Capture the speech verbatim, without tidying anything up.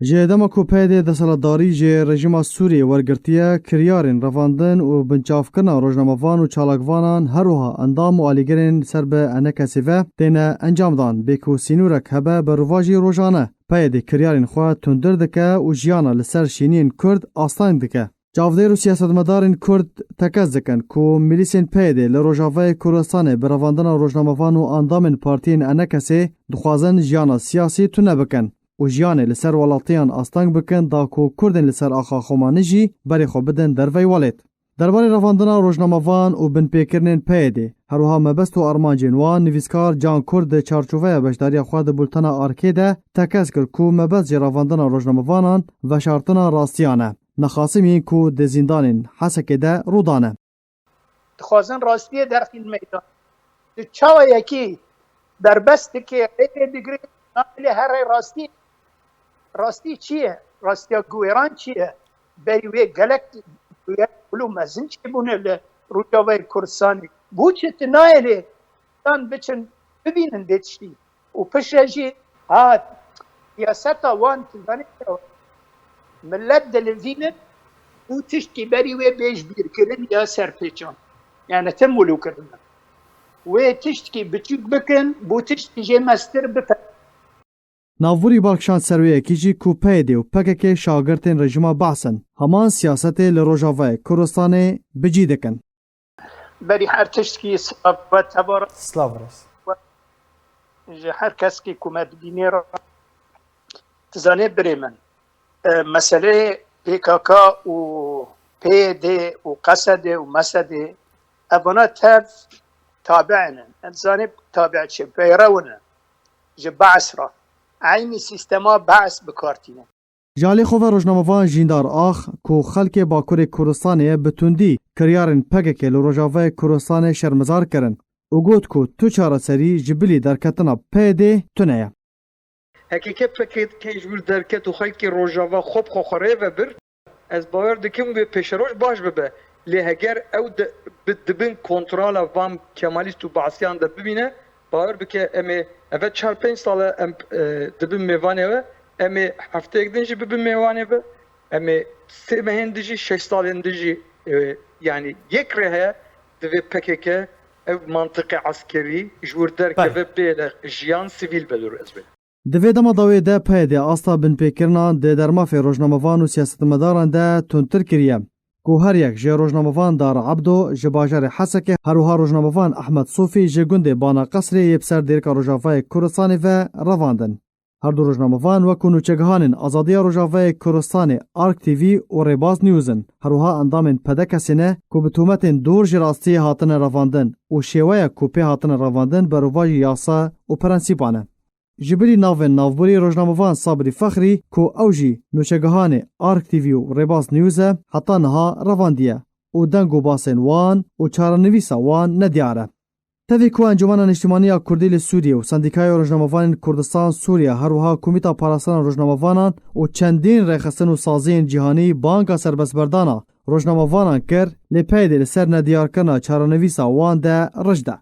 Ji dema ku P Y D desthilatdarî ji rejîma Sûriyê wergirtiye, kiryarên revandin û binçavkirina rojnamevan û çalakvanan, her wiha endam û alîgirên ser bi enekesê ve têne encamdan. Bê ku sînorek hebe, berovajî rojane P Y D kiryarên xwe tundtir dike û jiyana li ser şêniyên Kurd asteng dike. Çavdêr û siyasetmedarên Kurd tekez dikin ku milîsên P Y D li Rojavayê Kurdistanê bi revandina rojnamevan û endamên partiyên enekesê dixwazin jiyana siyasî tune bikin û jiyanê li ser welatiyan asteng bikin, da ku Kurdên li ser axa Xomanî jî berê xwe bidin dervey welêt. Derbarê revandina rojnamevan û binpêkirinên P Y D, her wiha mebest û armancên wan, nivîskar Can Kurd di çarçoveya beşdariya xwe di bultena Arkê de tekez kir ku mebest ji revandina rojnamevanan veşartina rastiyan e, ne xasim yên ku di zîndanên Hesekê de rû dane. Dixwazin rastiyê derxîn meydan. Tu çawa yekî derbest dikê, rê lê digirê, nayê lê herê rastî. Rastî çi ye? Rastiya guhêran çi ye? Berî wê gelek guher kul û mezin çêbûne li Rojavayê Kurdistanê. Bo çi tu nayê lê tan biçin bibînin dê tiştî? Û piştre jî, ha, siyaseta wan, tu zanî çawa? Millet dilivînin û tiştkî berî wê bê ji bîr kirin ya serpêçan. Yani tim wilo kirine. Wê tiştkî biçûk bikin, bo tiştkî jê mestir bipe. Navbûrî bal kişand ser wê yekî jî ku P Y D û P K K şagirtên rejîma Baas in, heman siyasetê li Rojavayê Kurdistanê bi cî dikin. Berî her tiştkî silav we tevara. Silav rast. Ji her keskî ku me dibînê re, dizanê birê min, e, meseleyê P K K û P Y D û Qesedê û Mesedê, evana tev tabi'in in. Em dizanê tabi çi, peyrew in ji Baas re. Eynî sîstema Baas bi kar tîne. Ji alî xwe ve rojnamevan Jîndar Ax, ku xelkê Bakurê Kurdistanê ye, bi tundî kiryarên P K K li Rojavayê Kurdistanê şermezar kirin û got ku tu çareserî ji bilî derketina P Y D tune ye. Heke ke P K K ji wir derket û xelkê Rojava xwe bi xwe xwe rê ve bir, ez bawer dikim wê pêşeroj baş bibe. Lê heger ew di, bi, di bin kontrola van Kemalîst û Baasiyan de bimîne, bawer bike em ê, eve çar pênc sal e em, e, di bin mêvanê we, em ê hefteyek din jî bibin mêvanê we, em ê sê mehên din jî, şeş salên din jî, e, yanî yek rê heye, divê P K K ev mantiqê eskerî ji wir derkeve, bêle jiyan sivîl be, dûr ez bê. Di vê dema dawiyê de P Y D asta binpêkirina di dermafê rojnamevan û siyasetmedaran de tundtir kiriye, ku her yek ji rojnamevan Dar Ebdo ji bajarê Hesekê, her wiha rojnamevan Ehmed Sofî ji gundê Bana Qesrê yê bi ser dêrika Rojavayê Kurdistanê ve revandin. Her du rojnamevan wekû nûçegihanên Azadiya Rojavayê Kurdistanê, Ark T V û Rêbaz News in. Her wiha endamên P D K'ê ne ku bi tometên dûr ji rastiyê hatine revandin û şêweya ku pê hatine revandin berovajî yasa û prensîpan e. Ji bilî navên navbûrî rojnamevan Sabrî Fexrî ku ew jî nûçegihanê Ark T V û Rêbaz News e, heta niha revandiye û deng û basên wan û çarenivîsa wan nediyar e. Tevî ku Encûmena Niştimanî ya Kurdî li Sûriyê û Sendîkaya Rojnamevanên Kurdistan Sûriye, her wiha Komîta Parastina Rojnamevanan û çendîn rêxistin û saziyên cîhanî banga serbestberdana rojnamevanan kir, lê P Y D li ser nediyarkirina çarenivîsa wan de rijd e.